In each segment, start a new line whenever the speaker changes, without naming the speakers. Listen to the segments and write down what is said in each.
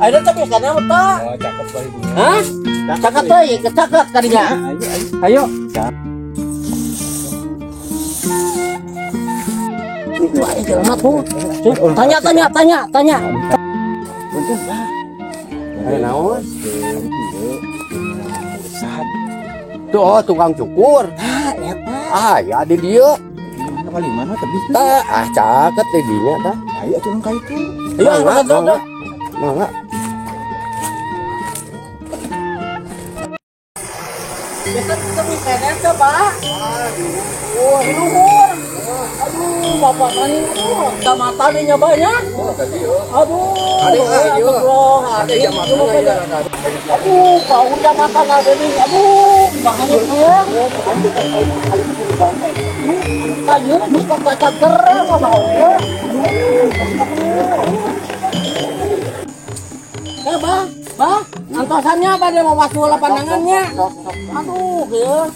Ayo tapi kana mah.
Oh, cakep bae ibunya.
Hah? Cakep teh, cakep kadinya.
Ayo.
Wah, jelema tuh. Tanya, tanya, tanya, tanya.
Punten, Pak.
Ada naon?
Sad.
Tuh, oh, tukang cukur.
Ah, eta.
Ah, ya di dieu.
Kali mana tebih?
Tah, ah caket di dinya tah.
Ayo atuh ka itu.
Ayo,
Mangga,
mangga,
mangga. Mangga.
Biasa tebih keneh teh, Pak. Oh, luhur. Aduh, bapak tani, aduh, kecamatan nih nyobanya. Aduh,
Ada,
aduh,
ada
aduh, aduh, kau udah makan ada nih, aduh, makanya ya. Ayo, buka kaca keren sama ya. Eh, bah, bah, antosannya apa dia mau masuk pandangannya? Aduh, ya.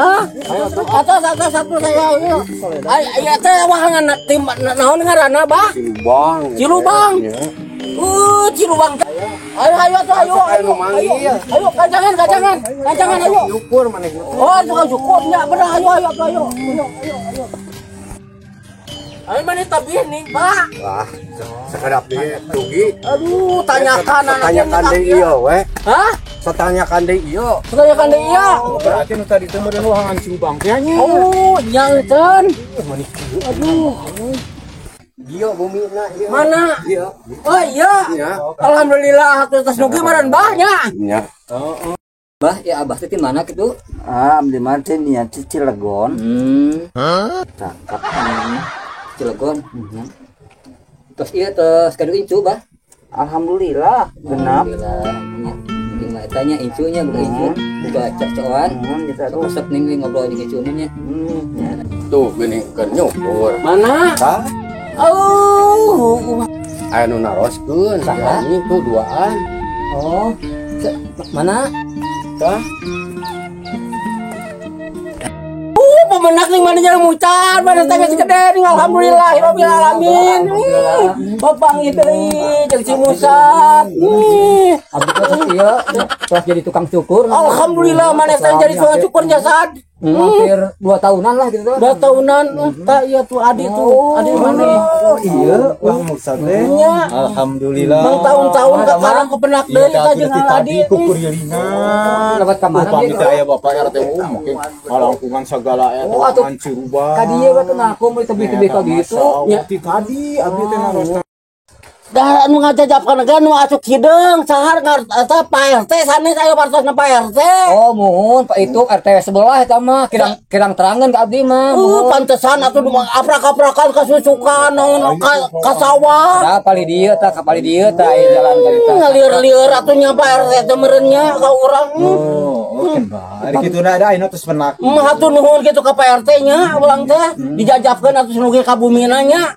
Hah? Atas atas satu saya ayo. Ayo teh wahangan tim naon ngaranna, Bah?
Cilubang.
Cilubang.
Ya.
Cilubang. Ayo ayo tuh ayo ayo. Ayo, ayo kancangan kancangan. Kancangan ayo.
Syukur maneh.
Oh, tukang syukur nya bener ayo ayo tuh ayo. Ayo ayo ayo. Ayo mana tabih nih, Pak?
Wah, sakedap deui rugi.
Aduh, tanyakan anaknya
Tanyakan deui ieu we.
Hah?
Satanyakan deui ieu.
Tanyakan deui ieu.
Berarti nu tadi teh meureun wahangan Cilubang teh nya.
Oh, nya euteun. Aduh.
Ieu bumina ieu.
Mana?
Ieu.
Oh iya.
Iya.
Alhamdulillah atuh tos nugi meureun bah nya.
Nya.
Bah, ya abah teh di mana kitu?
Ah, abdi mah teh nya Cilegon. Cakep.
Cilegon. Terus ieu tos kadu incu, bah.
Alhamdulillah, genap.
Alhamdulillah. Nya, penting mah eta nya incunya buka incu. Buka cek-cekan.
Gitu aduh.
Resep ning ngobrol jeung incuna nya.
Tuh geuning keur nyukur.
Mana?
Tah,
Oh,
aya nu naroskeun
Saha?
si tuh duaan.
Oh, mana?
Tah,
pemenak nih mana jalan mucar, mana teh geus gede nih alhamdulillah rabbil alamin. Bapak gitu jeung si Musat. Ih,
Abdi teh terus ieu terus jadi tukang cukur.
Alhamdulillah mana teh jadi tukang cukur jasad.
Hampir 2 tahunan lah gitu.
2 tahunan, tak iya tuh adik tuh, adik mana?
Oh, iya, Bang Musa teh.
Nya.
Alhamdulillah.
Bang tahun-tahun kakarang kepenak deui
Iya,
ka jeung
tadi
adik.
kukurilingan.
Lewat ka mana
Upami
dia?
teh aya Bapak RT mungkin kalangkungan segala aya
Oh, atuh.
tuangan Cirubang.
Ka dieu we teh ngaku meuli tebih-tebih ka gitu.
Nya ti tadi abdi teh naros.
Dah anu ngajajapkeun ge nu asup hideung sahar eta Pak RT sanes aya wartosna Pak RT.
Oh, muhun Pak itu RT sebelah eta mah kirang kirang terangan ka abdi mah.
Pantesan atuh nu aprak-aprakan kasusukan naon ka sawah.
Da palih dieu tah, ka palih dieu tah aya jalan ka ditu.
Ngalieur-lieur atuh nya Pak RT teh meureun nya ka urang.
Oh, oke, Mbak. Ari kitu na ada ayeuna tos penak.
Hatur nuhun kitu ka Pak RT nya urang teh dijajapkeun atuh nugi ka bumina nya.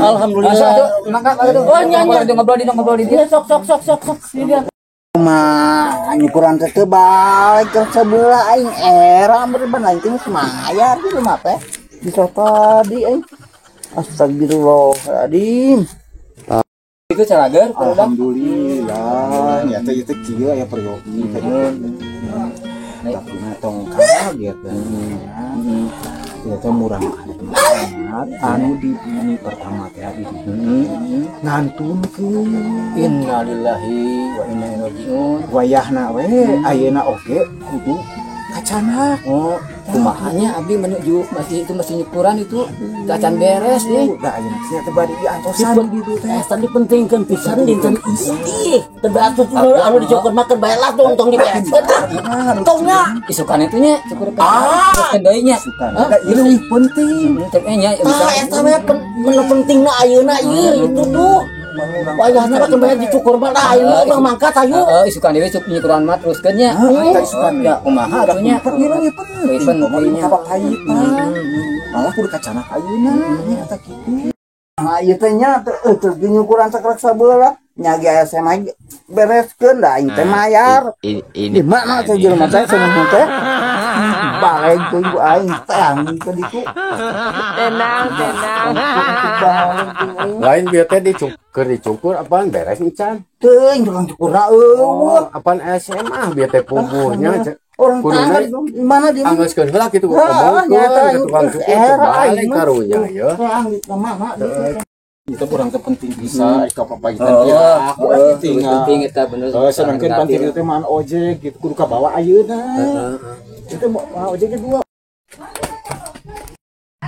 Alhamdulillah.
Atuh, mangga atuh.
Oh, nya nya.
Ngobrol di dia.
Iya, sok sok sok sok sok. Di dia.
Mah nyukuran teh teu balik ke sebelah aing era meureun aing teh geus mayar di rumah teh. Bisa tadi aing. Astagfirullahaladzim.
Itu calager,
Alhamdulillah, nya teh ieu teh kieu aya peryogi tadi. Tapi mah tong kaget. Ieu teh murang kali anu di bumi pertama teh di dieu. Ngantunkeun.
Innalillahi wa inna ilaihi rajiun.
Wayahna we ayeuna oge kudu kacanak.
Oh, kumahanya abdi menuju masih itu masih nyukuran itu acan beres deh.
Da ayeuna teh teh bade diantosan di ditu teh.
Eh, tadi pentingkeun pisan dinten istih. Teu atuh anu dicukur mah keur bae lah tong tong dibereskeun. Tong nya.
Isukan itu nya cukur
Ah.
kan deui nya.
Da ieu leuwih penting.
Teh nya
Ah, eta we menu pentingna ayeuna ieu itu tuh. Wayahna mah keur bae dicukur mah dah ayeuna bang mangkat ayo.
Heeh, isukan deui cuk nyukuran mah teruskeun nya.
Heeh, isukan
Ya kumaha atuh nya.
Ieu leuwih penting.
Penting.
Kapapayitan. Malah kudu kacanak ayeuna nya eta kitu.
Nah, ieu teh nya teu nyukuran sakrek sabelah. Nya ge aya SMA bereskeun da aing teh mayar. Di mana teh jelema teh cenah teh? Balik teuing ku aing tang ka ditu.
Tenang, tenang.
Balik teuing aing.
Lain bieu teh dicukur dicukur apaan beres encan.
Teuing tukang cukurna eueuh.
Oh, apaan SMA bieu teh puguhnya.
Orang
Kuduna
tangan di mana di mana?
Anggeuskeun heula kitu
Heeh,
ngomongkeun
nyata
ke tukang
itu
cukur
era
balik
aing mah.
karunya ya.
Orang di mana di
Itu kurang teu penting bisa ka papagitan
Oh,
ieu.
oh,
Penting.
penting eta bener.
Oh, sedangkan penting itu teh man ojek gitu kudu kabawa ayeuna. Itu mau ojek ge dua.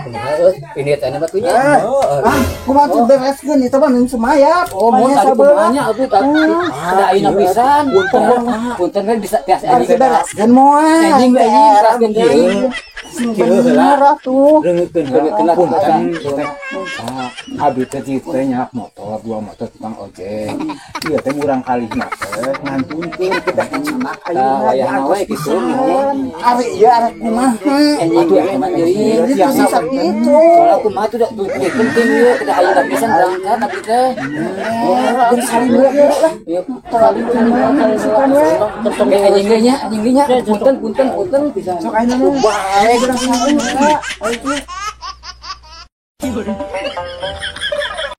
Kumaha euy, ini teh batunya.
Ah, kumaha tuh bereskeun itu mah nung semayap.
Oh, mun
Manya
tadi
sabelah.
kumahanya atuh tadi ada ayeuna pisan. Punten kan bisa tiasa
Harus bereskeun moal.
Anjing anjing teraskeun deui.
Sing bener atuh.
Reungeutkeun heula
Punten teh. Ah, abi teh teh nyak motor, dua motor tukang ojek. Ieu teh murang kali mah teh ngantunkeun kita anak
Tah
ayeuna
wayahna we kitu.
Ari ieu arek kumaha?
Anjing
Atuh
we mah deui.
Itu sisa kitu.
Soalnya kumaha tuh tuh penting ieu kedah ayeuna pisan berangkat abdi teh.
Jeung salim heula lah.
Ieu salim anjing deui nya, anjing deui nya. Punten punten punten pisan.
Sok ayeuna mah.
Bae urang salim.